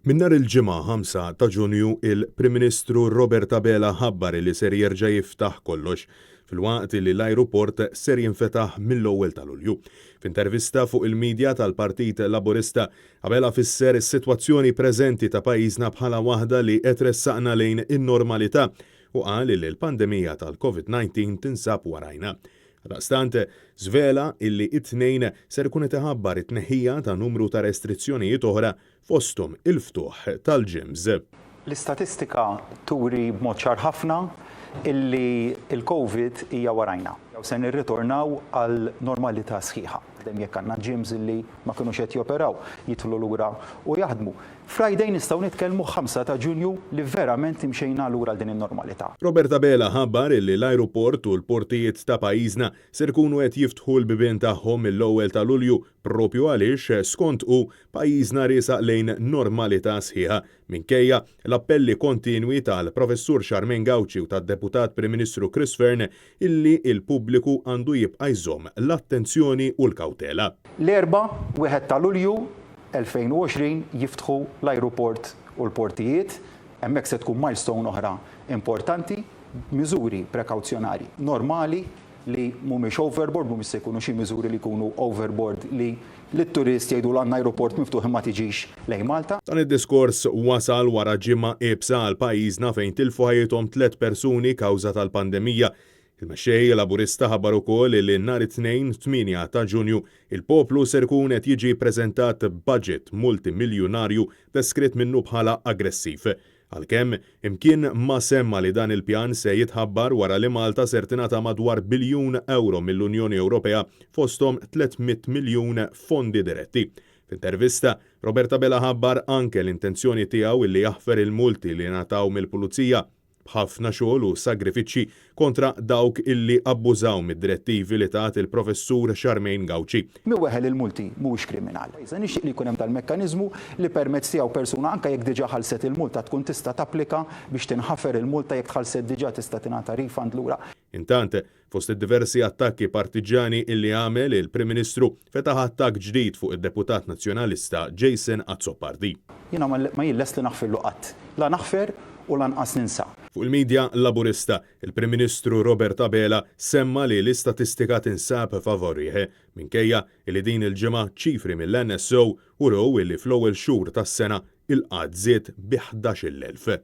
Minn nhar il-Ġimgħa 5 ta' Ġunju, il-Prim Ministru Robert Abela ħabbar li ser jerġa' jiftaħ kollox, filwaqt li l-ajruport ser jinfetaħ mill-ewwel ta' Lulju. F'intervista fuq il-midja tal-Partit Laburista, Abela fisser is-sitwazzjoni preżenti ta' pajjiżna bħala waħda li qed tressaqna lejn in-normalità u qal li l-pandemija tal-Covid 19 tinsab warajna. Għaldaqstant, żvela illi it-Tnejn ser ikun qed iħabbar it-tneħħija ta' numru ta' restrizzjonijiet oħra fosthom il-ftuħ tal-gyms. L-istatistika turi b'mod ċar ħafna illi l-Covid hija warajna. Se nirritornaw għal normalità sħiħa. Jekk għandna gyms illi ma kinux qed joperaw, jidħlu lura u jaħdmu. Friday nistgħu nitkellmu 5 ta' Ġunju li verament imxejna lura għal din in-normalità. Robert Abela ħabbar illi l-ajruport u l-portijiet ta' pajjiżna ser ikunu qed jiftħu l-bibien tagħhom mill-ewwel ta' Lulju propju għaliex, skont hu, pajjiżna riesaq lejn normalità sħiħa minkejja l-appelli kontinwi tal-Professur Charmaine Gauci u tad-Deputat Prim Ministru Chris Fearne illi l-pubbliku għandu jibqa' jżomm l-attenzjoni u l-kawtela. L-Erbgħa, 1 ta' Lulju, 2020 jiftħu l-ajruport u l-portijiet, hemmhekk se tkun milestone oħra importanti, b'miżuri prekawzjonarji normali li mhumiex overboard, mhumiex se jkunu xi miżuri li jkunu overboard li lit-turist jgħidulu għandna ajruport miftuħ imma tiġix lejn Malta. Dan id-diskors wasal wara ġimgħa iebsa għal pajjiżna fejn tilfu ħajjithom tliet persuni kawża tal-pandemija. Il-Mexxej Laburista ħabbar ukoll li nhar it-Tnejn 8 ta' Ġunju, il-poplu ser ikun qed jiġi ppreżentat budget multimiljunarju deskritt minnu bħala aggressiv. Għalkemm, imkien ma semma li dan il-pjan se jitħabbar wara li Malta ser tingħata madwar biljun ewro mill-Unjoni Ewropea fosthom 300 miljun fondi diretti. F'intervista, Robert Abela ħabbar anke l-intenzjoni tiegħu li jaħfer il-multi li ngħataw mill-Pulizija. b'ħafna xogħol u sagrifiċċji kontra dawk illi abbużaw mid-direttivi li tat il-Professur Charmaine Gauci. Min weħel il-multi mhuwiex kriminal. Iżda nixtieq li jkun hemm dal-mekkaniżmu li permezz tiegħu persuna anke jekk diġà ħallset il-multa tkun tista' tapplika biex tinħafer il-multa jekk tħallset diġà tista' tingħata refund lura. Intant, Fost id-diversi attakki partiġġjani illi għamel, il-Prim Ministru fetaħ attakk ġdid fuq id-Deputat Nazzjonalista Jason Azzopardi. Jiena ma jien lest li naħfirlu qatt. La naħfer u lanqas ninsa. Fuq il-media Laburista, il-Prim Ministru Robert Abela semma li l-istatistika tinsab favorih, minkejja illi din il-ġimgħa ċifri mill-NSO urew illi fl-ewwel xhur tas-sena il-qgħad żied bi 11,000.